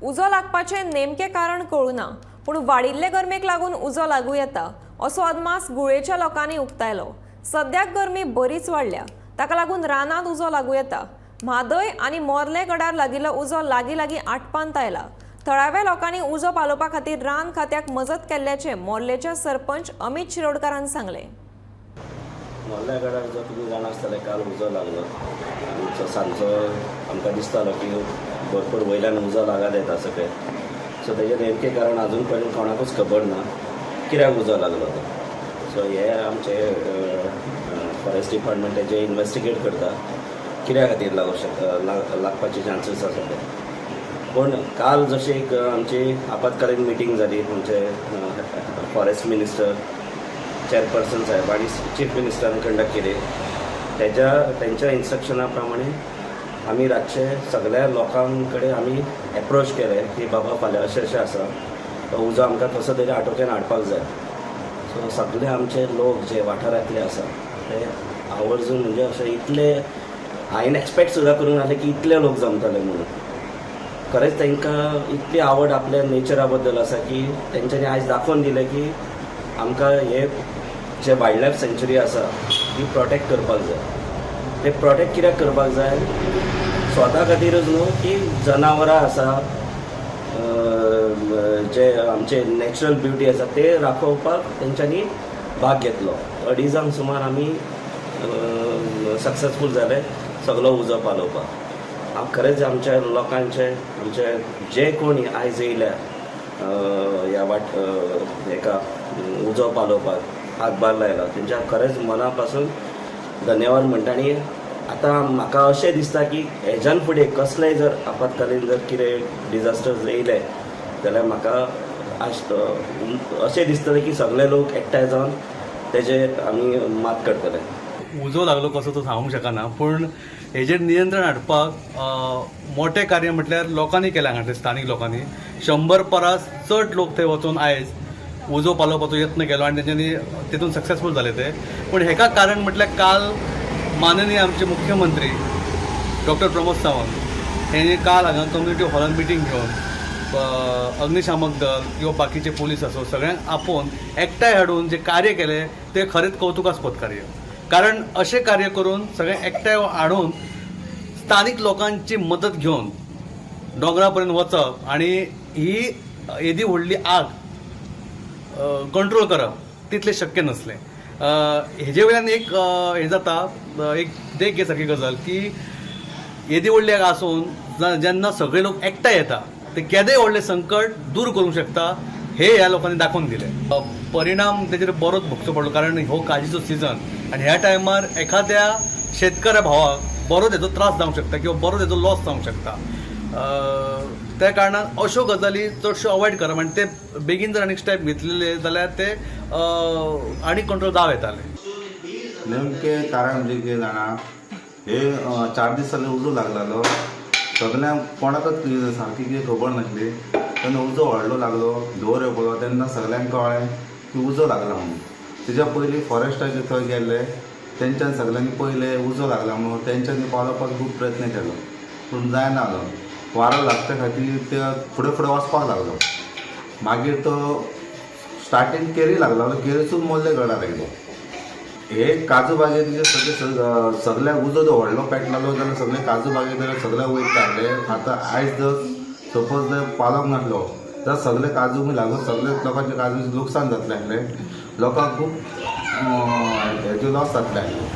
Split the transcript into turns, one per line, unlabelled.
उजो लागपाचें नेमकें कारण कळूं ना, पूण वाडिल्ले गरमेक लागून उजो लागूं येता असो अदमास गुळेच्या लोकांनी उक्तायलो. सद्याक गरमी बरीच वाडल्या, ताका लागून रानांत उजो लागूं येता. म्हादय आनी मोर्ले गडार लागिल्लो उजो लागीं लागीं आटपांत आयला. थळाव्या लोकांनी उजो पालोवपा खातीर रान खात्याक मजत केल्ल्याचें मोर्लेचे सरपंच अमित शिरोडकारान सांगलें.
मोर्ल्या गडार जो तुमी जाणा आसतले, काल उजो लागलो. आमचो सांजचो आमकां दिसतालो की भरपूर वयल्यान उजो लागत येता सकयल. सो तेजें नेमकें कारण अजून पर्यंत कोणाकूच खबर ना, कित्याक उजो लागलो तो. सो हे आमचे फॉरेस्ट डिपार्टमेंट तेजें इन्वेस्टिगेट करता, कित्या खातीर लागूं शकता, लागपाचे चान्सीस आसा ते. पूण काल जशी एक आमची आपत्कालीन मिटींग जाली, आमचे फॉरेस्ट मिनिस्टर, चेअरपर्सन साहेब आनी चीफ मिनिस्टरान कंडक्ट केली, तेंच्या इन्स्ट्रक्शना प्रमाणे आमी रातचे सगळ्या लोकां कडेन आमी एप्रोच केले की बाबा, फाल्यां अशें अशें आसा, तो उजो आमकां कसो तरी आटोक्यान हाडपाक जाय. सो सगळे आमचे लोक जे वाठारांतले आसा ते आवर्जून, म्हणजे अशे इतले हांवें एक्सपेक्ट सुद्दां करूंक नासलें की इतले लोक जमतले म्हणून. खरेंच तांकां इतली आवड आपल्या नेचरा बद्दल आसा की तेंच्यांनी आयज दाखोवन दिलें की आमकां हे जे वायल्ड लायफ सँच्युरी आसा ती प्रोटेक्ट करपाक जाय. ते प्रोटेक्ट कित्याक करपाक जाय? स्वता खातीरच न्हू की जनावरां आसा, जे आमचे नॅचरल ब्युटी आसा ते राखोवपाक तेंच्यांनी भाग घेतलो. अडीजांक सुमार आमी सक्सेसफूल जाले सगलो उजो पालोवपाक. हांव खरेंच आमच्या लोकांचे, आमचे जे कोणी आयज येयल्या ह्या वाट हेका उजो पालोवपाक हातभार लायला, तेंच्या खरेंच मना पासून धन्यवाद म्हणटा. आनी आतां म्हाका अशें दिसता की हेज्यान फुडें कसलेय जर आपत्कालीन जर कितें डिजास्टर येयले जाल्यार म्हाका अशें दिसतलें की सगळे लोक एकठांय जावन तेजेर आमी मात करतले.
उजो लागलो कसो तो सांगूंक शकना, पूण हेजेर नियंत्रण हाडपाक मोठें कार्य म्हटल्यार लोकांनी केलें. हांगासर स्थानीक लोकांनी, 100 परस चड लोक थंय वचून आयज उजो पालोवपाचो यत्न केलो आनी तेंच्यांनी तितून सक्सेसफूल जाले ते. पूण हेका कारण म्हटल्यार काल माननीय आमचे मुख्यमंत्री डॉक्टर प्रमोद सावंत हेणी काल हांगा कम्युनिटी हॉलान मिटींग घेवन अग्निशामक दल किंवा बाकीचे पोलीस आसो, सगळ्यांक आपोवन एकठांय हाडून जे कार्य केलें तें खरेंच कौतुकास्पद कार्य. कारण अशें कार्य करून सगळें एकठांय हाडून, स्थानीक लोकांची मदत घेवन दोंगरा पर्यंत वचप आनी ही येदी व्हडली आग कंट्रोल करप तितलें शक्य नासलें. हेजे वयल्यान एक हें जाता, एक देख घे सारकी गजाल की येदी व्हडली आग आसून जेन्ना सगळे लोक एकठांय येता ते केदें व्हडलें संकट दूर करूंक शकता हे ह्या लोकांनी दाखोवन दिलें. परिणाम तेजेर बरोच भोगचो पडलो, कारण हो काजीचो सिजन आनी ह्या टायमार एखाद्या शेतकऱ्या भावाक बरो तेजो त्रास जावंक शकता किंवा बरो तेजो लॉस जावंक शकता. त्या कारणान अश्यो गजाली चडश्यो अवॉयड करप आनी ते बेगीन जर आनीक स्टेप घेतलेले जाल्यार ते आनी कंट्रोल जावं येतालें.
नेमकें कारण म्हणजे कितें जाणा, हे 4 दीस जाले उजो लागलेलो. सगल्यांक कोणाकच सारकी कितें खबर नासली. तेन्ना उजो व्हडलो लागलो, धुंवर येवपलो, तेन्ना सगल्यांक कळ्ळें की उजो लागला म्हणून. तेज्या पयलीं फॉरेस्टाचे थंय गेल्ले, तेंच्यान सगल्यांनी पयलें, उजो लागला म्हणून. तेंच्यांनी पालोवपाक खूब प्रयत्न केलो, पूण जायना जालो. वारो लागच्या खातीर ते फुडें फुडें वचपाक लागलो. मागीर तो स्टार्टींग केरी लागलो, केरीसून मोल्ले गडार आयलो. हे काजू बागेचे सगळे सगळ्याक उजो जो व्हडलो पेटलेलो जाल्यार सगळे काजू बागेत सगळ्याक वयता आसले. आतां आयज जर सपोज जर पालोवंक नासलो तर सगळे काजू बी लागून सगळे लोकांचे काजू लुकसाण जातलें आसलें. लोकांक खूब हेजे लॉस जातलें आसलें.